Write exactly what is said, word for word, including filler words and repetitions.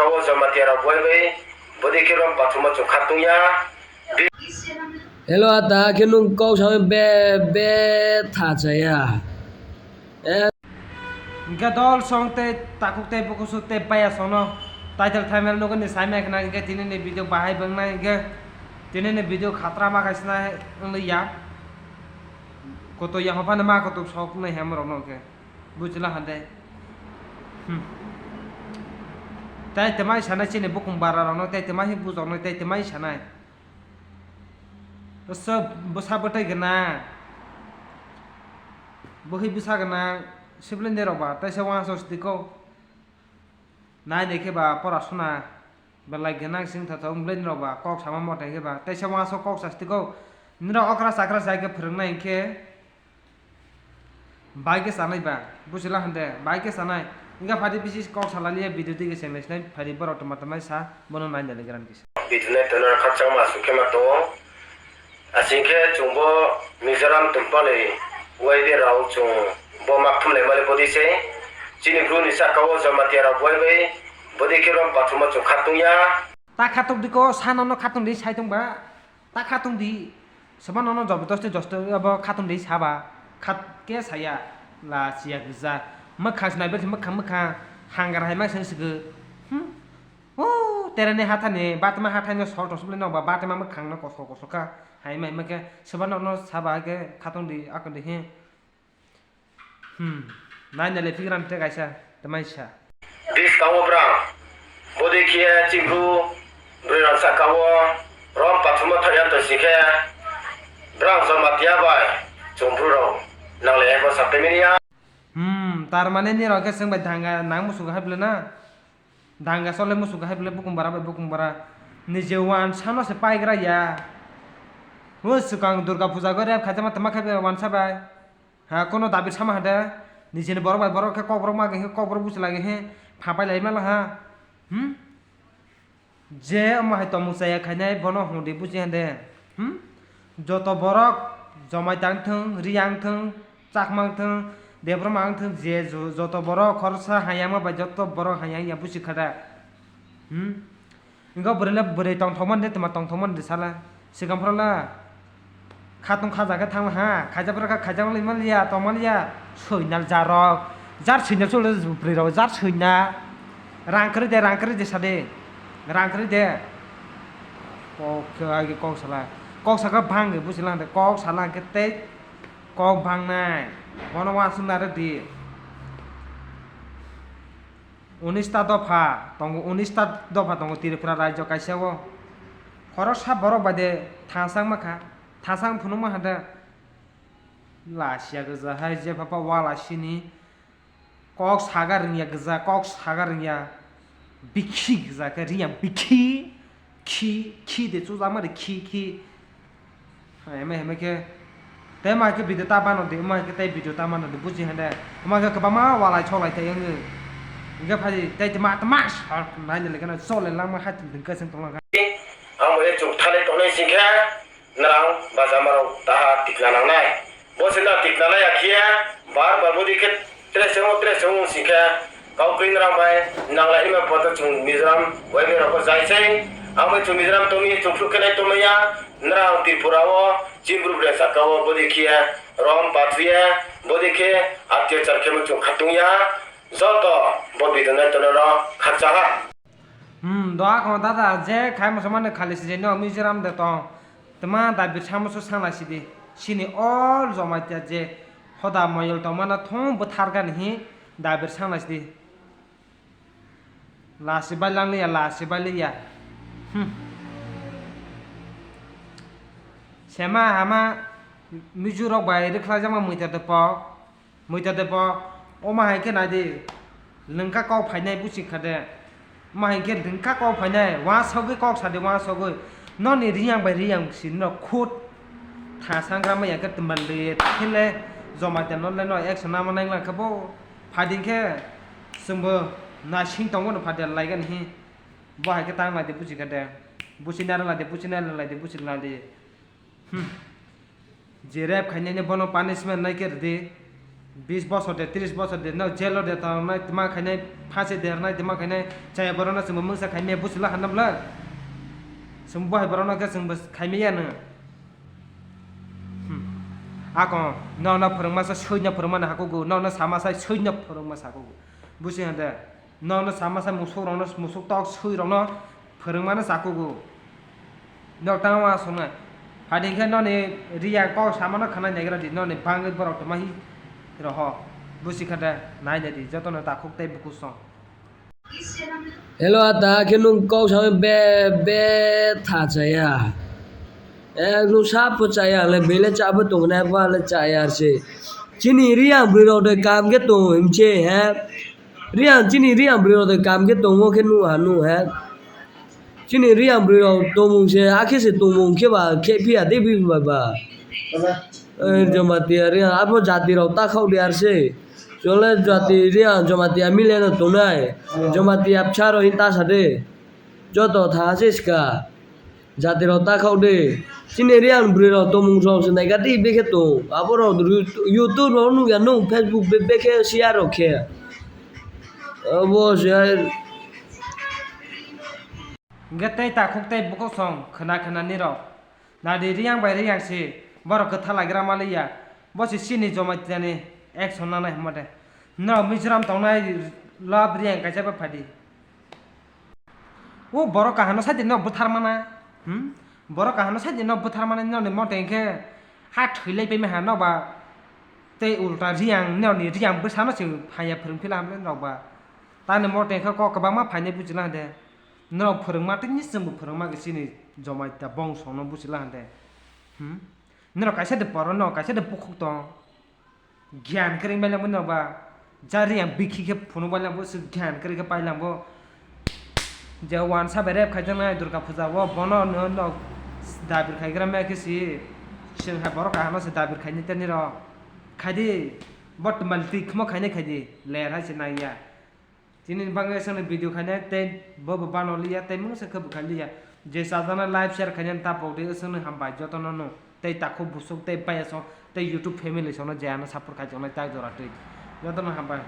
Kabo Jamatia rok bai bai bodi khe rom pathuma chwng kha tungya. Hello, ata khe nwng kok sawi be, be tha chaya. Eh. Hingke dol song tei takhuk tei bukusu tei baya songno title thumbnail nugwi ni saimai khna hingke tini ni video bahai bwngnai hingke tini ni video khatra ma kaisna wngya. Koto yahophano ma koto sok nai hem rok no hingke. Bujila hande. Hmm. Tei temai sanai chini bukung bara rokno, tei temai hi bujokno, tei temai sanai. Bwsa, bwsa bwtwi gwnang. Bwhwi bwsa gwnang, sibling ni rok ba, tei se uansuk sitiko. Nai nai khe ba pora suna. Belai gwnang sing tha tha wng bwlai ni rok ba kok sama mote khe ba. Teisa uansuk kok sa sitiko. Nini rok okra chakra sai khe phwrwng nai hwnkhe bai khe chanai ba. Bujila hande bai khe chanai. Wngkha phadi bisi kok salani ya video twi khe cheng nai sinai phadi borok tongma tongma sa bono nai nai gram kisa. Video nai tonwi khakchangma aswk khe ma tongo. Asing khe chwng bo Mizoram tumpalwi Y B rok chwng bo mak thumlai mani bodi se. Chini bru ni saka o Jamatia rok Y B bodi khe rom pathuma chwng kha tungya. Ta khatung di ko, sa nono khatung di sai tong ba. Ta khatung di. Soba nono jobodosti josto abo khatung di sa ba. Khat ke saya la siya gija. Mwkhang sinai bel mwkhang mwkhang hangar hai ma seng sigi. Hmm. O tereni hathani batma hathani sol tos bole nokba batma mwkhang no kosol kosol kha. Hai mai ma khe soba nokno saba khe khatung di akon di he. Hmm. Nai nale phikran te kaisa temai sa. Bis kawo brang. Bodi khiya chibru brang saka wo rom pathuma thaya to sikhe brang Jamatia bai chwng bru rok nangle ebo sakte minia. Hmm, tar mane ni rok khe seng bai thanga nang musugo hai bole na. Danga sole musugo hai bole bukung bara bai bukung bara. Nije wansano se paigra ya. Hwswkang Durga puja gore khaijama tama khai bai wansa bai. Ha, kono Dabir sama hade. Nijeni borok bai borok khe kokborok ma khe kokborok buchi lagi he. Phapai lai mala ha. Hmm? Je omo hai tomung chaya khainai bono hwndi buchi hande. Hmm? Joto borok Jomai tang thung, Riyang thung, Chakmang thung, Debbarma wng thung, je jo-, joto borok khoroksa hayama bai joto borok hayang ya busi khada. Hmm? Wngkha bwrwi le bwrwi tongthokma de twma tongthokma de sala. Swkang phoro la khatung khaja khe thang ha, khaija phoro kha khaija manli manliya, tong manliya, soinal jarok. Jar soinal cholo bwrwi rok, jar soina. Rang kwrwi de, rang kwrwi de sade. Rang kwrwi de. Kok khe agi kok sala. Kok saka bang de busi lang de, kok sala khe tei Kok bangnai, bono uansuk narwk di. Unis ta dopha tongo, unis ta dopha tongo Tripura rajyo kaisa o. Khoroksa borok bai de thasang ma kha, thasang phunuk ma kha de. Lasiya gwja hai jepha pa wala sini. Kok saga rwngya gwja, kok saga rwngya. Bikhi gwja khe rwngya bikhi. Khi, khi de chujakma de khi, khi. Heme, heme khe. Tei ma khe video ta bano de, ma khe tei video ta mano de, buji hande. Ma khe kwbangma walai cholai tei wngwi. Hingkhe phai tei tma, tma, sar nai nai khe chole langma hai tong khe seng tong lang kha. Ang bo ye chuk thale tongnai sing khe. Nwrang bajamarok taha tikna nangnai. Bo se na tikna laiya khiya, bar bar bodi khe tre chwngo, tre chwngo wng sing khe, kau kri nwrang bai nanglai hima poto chwng Mizoram Y B rok bo jai se. Ang bai chwng Mizoram tongmi chwng phuru khe nai tongmaya, nwrang Tripura o, chini bru bre saka o bodi khiya, rom pathuya, bodi khe atyachar khe bo chwng khatungya, joto bo bidonai tono no khakcha ha. Hmm, doha kho dada, je khai musulman de khali sijai no Mizoram de tong. Tma Dabir Samusu sangla sidi. Sini all Jamatia je hoda moyol tongmana thung bwthargani hi Dabir sangla sidi. Lasi bailangli ya, lasi baili ya. Hmm. Sema hama Mizo rok bai rwkhlaijakma muita de pok. Muita de bo, omo hai khe nai di, lwngkha kok phainai busi kha de. Omo hai khe lwngkha kok phainai, uansugwi kok sa di, uansugwi. Noni riyang bai riyang si no khut. Tha sangra ma ya khe twmal de, thile joma de no le no action nama nang lang khe bo. Phading khe chwngbo naising tongo no phade lai gani hi. Bo hai khe tang lai di busi kha de. Busi nai lai di, busi nai lai di, busi nai di. Hmm. Je rep khainani bono punishment nai khe rwdi. Bis bosor de, tris bosor de, no jelo de tongnai, tma khainai, phasi de rwnai, tma khainai, chaya borok no chwngbo mungsa khaimaya, buchila hanna bwla? Chwng bohai borok no khe chwngbo khaimaya no. Hmm. Ako, no, no phwrwngma sa sui no phwrwngma no hakugo, no, no sama sa sui no phwrwngma sa kugo. Busi hande, no, no sama sa musuk rok no, musuk tok sui rok no phwrwngma no sa kugo. Nok tangma songnai. Hadi khe noni riya kok samano khanai negra di, noni bangwi borok toma hi roho. Busi khade nai de di, jotono takhuk tei buku song. Hello, ata khe nung kok samai be, be tha chaya. Eh, nung sap po chaya le, bele chabo tongnai ba le chaya se. Chini riya bwrwi rok de kam khe tong himche, he. Riya, chini riya bwrwi rok de kam khe tongo khe nung ha nung, he. Chini riya bwrwi rok tongmung se, akhe se tongmung khe ba, khe phiya de bini bai ba. Eh, Jamatia riya, abo jati rok ta khok de ar se. Chole jati riya, Jamatia mile no tongnai. Jamatia bwsa rok hin ta sa de. Joto tha se ska. Jati rok ta khok de. Chini riya bwrwi rok tongmung rok se nai ga de bekhe tong. Abo rok ru-, YouTube rok nung ya nung, Facebook be, bekhe share rok khe. Abo se ai. Hingke tei takhuk tei bukhuk song khwna khwna nirok. Nadi riyang bai riyang si borok kwtha lagira maliya. Bo si chini Jamatia ni action nanai hwnba de. Norok Mizoram tongnai lab riyang kaisa bai phadi. O borok kahano sadi no bwthar mana. Hmm? Borok kahano sadi no bwthar mana noni mote hingke ha thwilai pai maha no ba. Tei ulta riyang noni riyang bwsano se phaiya phwrwng phila hamle norok ba. Tani mote hingke kok kwbangma phainai bujila hande. Norok phwrwngma tei nisingbo phwrwngma khe chini Jamatia bongsono bujila hande. Hmm? Norok kaisa de poro no, kaisa de bukhuk tong. Gyan kwrwi bai langbo norok ba. Jari yang bikhi khe phunuk bai langbo, se gyan kwrwi khe pai langbo. Je wansa bai rep khaijaknai Durga puja o, bono no, no dabir khaigra mai khe si. Chwng hai borok kahano se dabir khainai tei nirok. Khaidi, bo twmal twi khmo khainai khaidi, ler hai se nangya. Chini bagwi aswkno video khainai tei bo bo bano liya tei mungsa khe bwkha liya. Je sajana live share khainani ta pokdi aswkno hambai jotono no tei takhuk busuk tei bayasong tei YouTube family songno je ano support khaijaknai tak jora twi jotono hambai.